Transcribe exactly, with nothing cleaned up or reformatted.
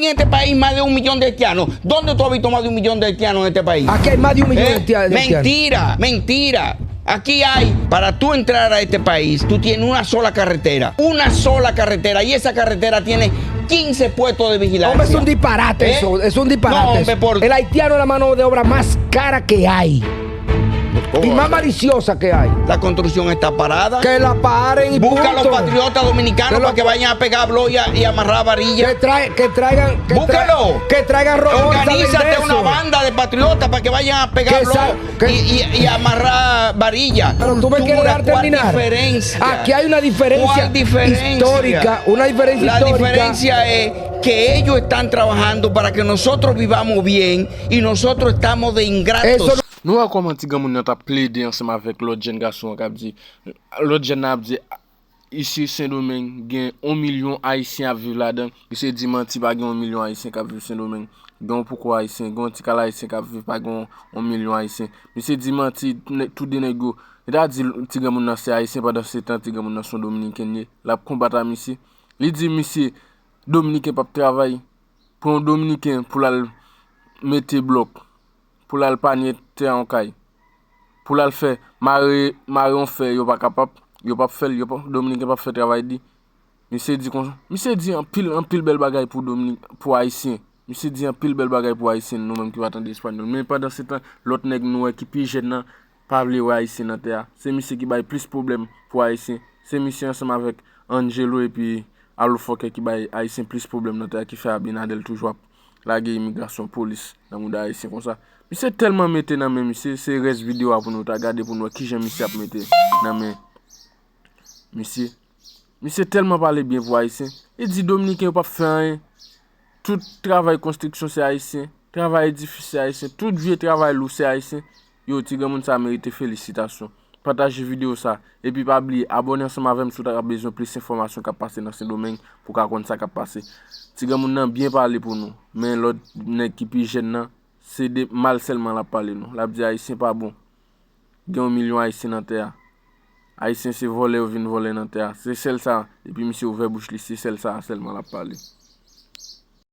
En este país más de un millón de haitianos. ¿Dónde tú has visto más de un millón de haitianos en este país? Aquí hay más de un millón de haitianos. Mentira, mentira. Aquí hay, para tú entrar a este país, tú tienes una sola carretera. Una sola carretera. Y esa carretera tiene quince puestos de vigilancia. Hombre, es un disparate eso. Es un disparate eso. El haitiano es la mano de obra más cara que hay. Y más maliciosa que hay. La construcción está parada. Que la paren y punto. Busca a los patriotas dominicanos para que vayan a pegar blow y a, y amarrar varilla. Que, trae, que traigan, que, tra, que traigan robots a vender eso. Organízate una banda de patriotas para que vayan a pegar blow y, y, y amarrar varilla. Pero tú me quieres dar terminar. Aquí hay una diferencia histórica, una diferencia histórica. La diferencia es que ellos están trabajando para que nosotros vivamos bien y nosotros estamos de ingratos. Nou wè kòman ti granmoun nan t ap plede ansanm avèk lòt jèn gason an k ap di, lòt jèn nan ap di, isi Sendomeng gen yon milyon Ayisyen ap viv ladan. Misye di manti, pa gen yon milyon Ayisyen k ap viv Sendomeng. Gen yon poko Ayisyen, gen yon ti kal Ayisyen k ap viv, pa gen yon, yon milyon Ayisyen. Misye di manti, nè, tou de nèg yo. Li ta di ti granmoun nan se Ayisyen, pandan se tan ti granmoun nan se yon Dominiken li ye. L ap konbat a misye. Li di misye, Dominiken p ap travay. Pran yon Dominiken pou l al mete blòk, pou l al panye tè a yon kay, pou l al fè mare, mare yon fè, yo pa kapab, yo p ap fè l, yo p ap, Dominiken p ap fè travay li. Misye di konsa, misye di anpil, anpil bèl bagay pou Dominik, pou Ayisyen. Misye di anpil bèl bagay pou Ayisyen, nou menm ki pa tande espanyòl. Men pandan se tan, lòt nèg nou wè ki pi jèn nan, pa vle wè Ayisyen nan tè a. Se misye ki bay plis pwoblèm pou Ayisyen. Se misye ansanm avèk Angelo epi Alofòkè ki bay Ayisyen plis pwoblèm nan tè a, ki fè Abinader toujou ap lage imigrasyon polis nan mouda Ayisyen konsa. Misye tèlman mete nan men misye, se rès videyo a pou nou ta gade pou nou wè kijan misye ap mete nan men misye. Misye tèlman pale byen pou Ayisyen. Li di Dominiken yo p ap fè anyen. Tout travay konstriksyon se Ayisyen. Travay edifis se Ayisyen. Tout vye travay lou se Ayisyen. Yo, ti granmoun sa a merite felisitasyon. Pataje videyo sa a. Epi pa bliye, abòne ansanm avè m si w ta ka bezwen plis enfòmasyon k ap pase nan Sendomeng pou w ka konn sa k ap pase. Ti granmoun nan byen pale pou nou. Men lòt nèg ki pi jèn nan, se de mal sèlman l ap pale nou. L ap di Ayisyen pa bon. Gen yon milyon Ayisyen nan tè a. Ayisyen se vòlè yo vin vòlè nan tè a. Se sèl sa, depi misye ouvè bouch li, se sèl sa sèlman l ap pale.